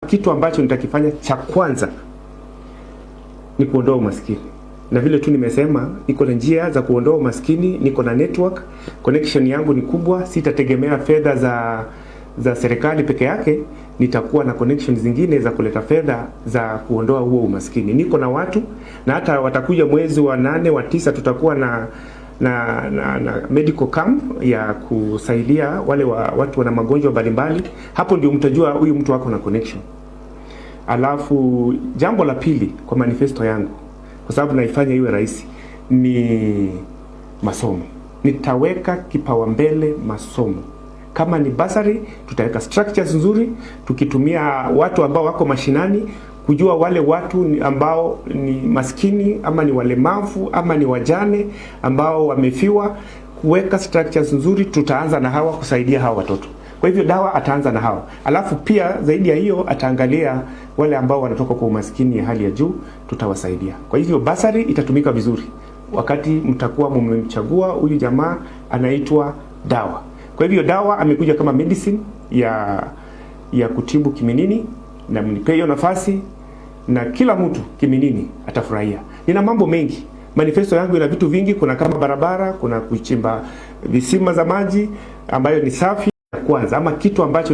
Kitu ambacho nitakifanya cha kwanza ni kuondoa umaskini, na vile tu nimesema, niko na njia za kuondoa umaskini, niko na network connection yangu ni kubwa, sitategemea fedha za serikali peke yake, nitakuwa na connection zingine za kuleta fedha za kuondoa huo umaskini. Niko na watu na hata watakuja mwezi wa 8 wa 9, tutakuwa na medical camp ya kusaidia wale watu wana magonjwa mbalimbali. Hapo ndio mtajua huyu mtu wako na connection. Alafu jambo la pili kwa manifesto yangu, kwa sababu naifanya iwe rahisi, ni masomo. Nitaweka kipaumbele masomo. Kama ni bursary, tutaweka structures nzuri, tukitumia watu ambao wako mashinani kujua wale watu ambao ni maskini ama ni walemavu ama ni wajane ambao wamefiwa, kuweka structures nzuri. Tutaanza na hawa kusaidia hawa watoto. Kwa hivyo Dawa ataanza na hawa, alafu pia zaidi ya hiyo ataangalia wale ambao wanatoka kwa umaskini ya hali ya juu, tutawasaidia. Kwa hivyo bursary itatumika vizuri wakati mtakuwa mmemchagua huyu jamaa anaitwa Dawa. Kwa hivyo Dawa amekuja kama medicine ya kutibu Kiminini, na mnipe hiyo nafasi na kila mtu Kiminini atafurahia. Nina mambo mengi, manifesto yangu ina vitu vingi. Kuna kama barabara, kuna kuchimba visima za maji ambayo ni safi kwanza, ama kitu ambacho